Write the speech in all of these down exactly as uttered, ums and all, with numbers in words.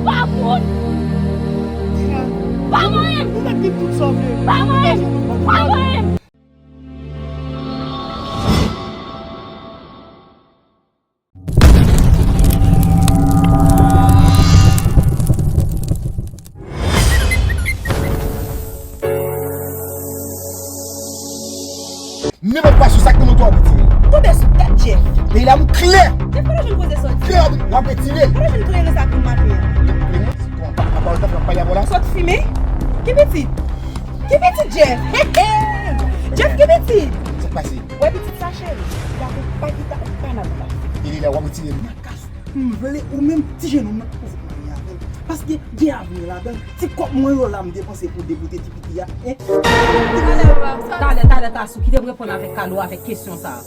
Pa moun. Pa mwen. Pa mwen. Pa mwen. Nenpòt pasyon sa k nan moto w ap retire. Tonbe sou tèt Jeff. Peyi la m klè. Jeff kote w jwenn koze sòti. Klè w ap retire. Kote w jwenn klere sa pou maten an. Klere? Bon, pa pa w t ap pale avè w la. Sòt fimen. Ki pitit? Ki pitit Jeff? Jeff ki pitit? Sa k pase? Wè pitit sa cheri. Li avèk pa gita ou pa nan bouda. Li la w ap retire li. M vle ou menm ti jenòm nan ou fout marye avè l. Paske gen avni ladan l. Ti kòb mwen yo la m depanse pou deboute ti piti a. Eh. Talè papa, talè, talè Kasou, kite m reponn avèk Kalo avèk kesyon sa a.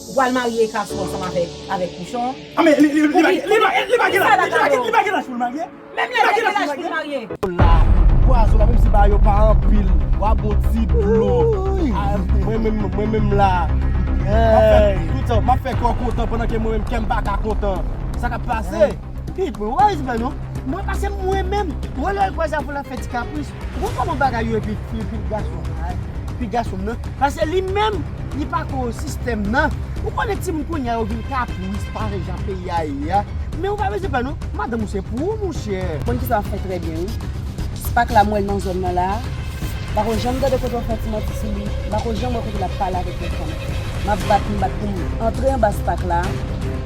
Ou pral marye Kasou ansanm avèk avèk Pouchon? Ah men li li li li pa li pa li pa gen laj, li pa gen li pa gen laj pou l marye. Menm lè l te gen laj pou l marye. La, pwazo la, menm si bagay yo pa anpil, w a bon ti dlo. Mwen menm, mwen menm la. M ap fè tout sa, m ap fè kè w kontan pandan ke mwen menm kè m pa ka kontan. Sa k ap pase? Pit mwen, w a rezon non. Mwen pase mwen menm, mwen lè l kwaze avè w l ap fè ti kapris. Ou konn kòman bagay yo epi epi gason an, epi gason nan. Paske li menm, li pa ko sistèm nan. Ou konnen timoun kounye a yo vin kapris paske jan peyi a ye a. Men ou pa bezwen pè non, madanm ou se pou ou monchè. Konn kisa w ap fè trè byen wi. Spak la m wè l nan zòn nan la. M pa ko janm tande kote w fè ti manti sou li. M pa ko janm wè kote l ap pale avèk yon fanm. M ap bat m bat pou m antre anba spak la.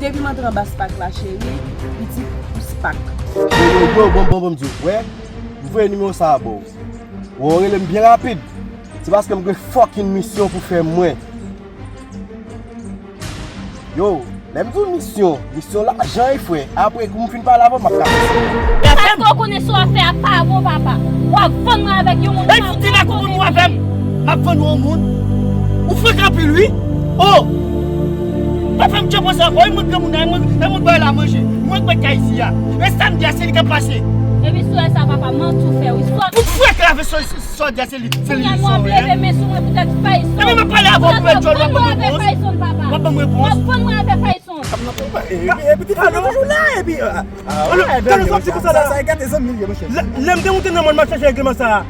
Depi m antre anba spak la cheri, pitit ou spak. Yo yo yo bon bon bon m di w, wè. M voye nimewo sa a ba w. Wè w rele m byen rapid. Se paske m gen fucking misyon pou fè mwen. Yo, lè m di w misyon, misyon lajan wi frè. Apre kou m fin pale avè w m ap ka fè sa. Paske w konnen sa w ap fè a pa bon papa. W ap vann mwen avèk yon moun. Ey fouti nan kou moun ou avè m. M ap vann ou yon moun. Ou frekan anpil wi. Oh! Pa fè m tchòpò sa ankò. E mwen granmoun nan, e mwen bay la manje. Mwen k mèt kay isi a. E sa m di a se li k ap pase. Epi sou sa papa manti w fè wi. Ou t frekan avè sa. Sa w di a se li, se li sa w ye. Kounye a nou ap leve men sou mwen poutèt Fayson. Epi m ap pale avè w pou mèt djòl w ap ban m repons. W ap ban m repons. W ap ban m repons. W ap vann mwen avè Fayson. Epi ti Fayson toujou la epi. Talè w sòti konsa la. Sa e gate zanmi l ye monchè. Lè m te moute nan mòn m al chache règleman sa a.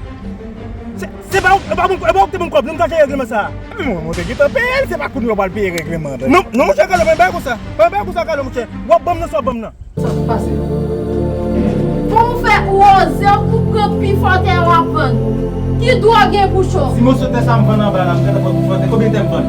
Se pa ou, e pa ou k te ban m kòb, non m t al chache règleman sa a. Epi mwen mwen te gentan peye l, se pa kounye a w pral peye règleman an. Non, non monchè Kalo, pa yon bagay konsa. Pa yon bagay konsa Kalo monchè. W ap ban m nan sa w ap ban m nan. Sa k pase? Kòman w fè ou oze ou pran pifò tè w ap vann? Ki dwa w gen Pouchon? Ti moso tè sa m vann anba la, m gentan pran pifò tè. Konbyen tè m vann?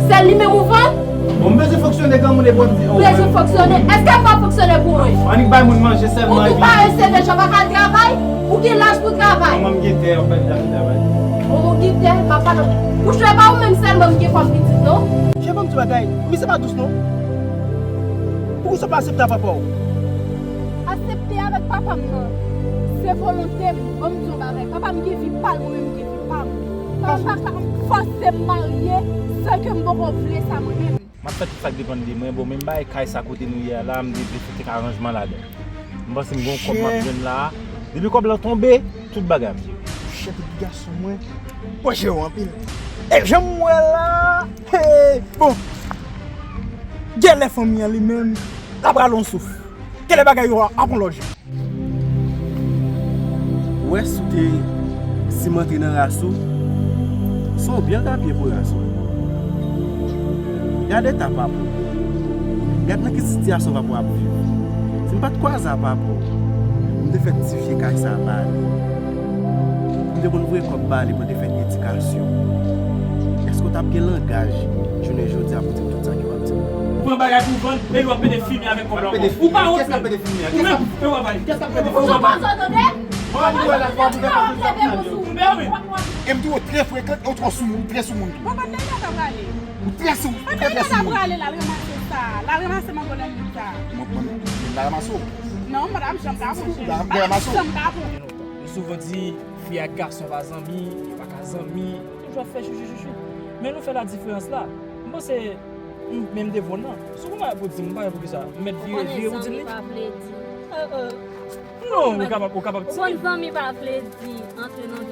Sèl li menm ou vann? Bon, m bezwen fonksyone granmoun epi w ap di. Ou bezwen fonksyone? Èske w ap fonksyone pou mwen? Annik bay moun manje sèlman epi. Ou pi parese deja, w pa ka al travay? Ou gen laj pou w travay? Manman m gen tè, w ap bay m travay. Bon, ou gen tè, m ap pale. Pouchon, e pa ou menm sèlman m gen kòm pitit non. Chè, ban m di w bagay, misye pa dous non. Poukisa w pa aksepte a papa w? Aksepte avèk papa m nan, se volonte m. Ban m di w yon bagay, papa m gen vi pa l, mwen menm m gen vi pa m. Papa pa ka fòse m marye san ke m poko vle sa mwen menm. M ap fè tout sa k depann de mwen. Bon, menm bagay kay sa kote nou ye a la, m te vle fè kèk aranjman ladan. M panse m gen yon kòb m ap jwenn la a. Depi kòb lan tonbe, tout bagay ap jere. Monchè pitit gason mwen. Mwen jere w anpil. E jan m wè la. Hey, bon. Genlè fanmi an li menm, l ap rale yon souf. Genlè bagay yo ap yon lòt jan. Ou wè si w te simante nan ras ou, se yon byen rapye pou ras ou. Gad eta papa w. Gad nan ki sitiyasyon papa w ap viv. Si m pa t kwaze a papa w, m te fè ti vye kay sa a ba li. M te konn voye kòb ba li pou l te fè edikasyon. Èske w t ap gen langaj jounen jodi a pou di m tout sa ke w ap di m? Ou pran bagay pou w vann, epi w ap pede fimen avèk kòb la ankò. Ou pa wont menm. Ou menm, epi w ap ale. Ou pa wont menm. E m di w trè frekan, ou twò sou moun, ou trè sou moun tou. Bon, kote Nènè ta prale? Ou trè sou, ou trè trè sou moun. Kote Nènè ta prale la, l ranmase sa, l al ranmase mango lèmon sa. Mwen, mwen, mwen la ranmase w. Non, mwen pa t ap janm ka pran w. Mwen pa t ap janm ka pran w. Nou souvan di fi ak gason pa zanmi, yo pa ka zanmi, yo toujou ap fè chouchou chouchou. Men nou fè ladiferans la. M panse m menm devon nan. Si w konn bagay pou di m, m pa wè poukisa m mèt vire vire pou di m li. Ou konnen zanmi pa vle di. Non, ou kapab, ou kapab di. Ou konn zanmi pa vle di antre nan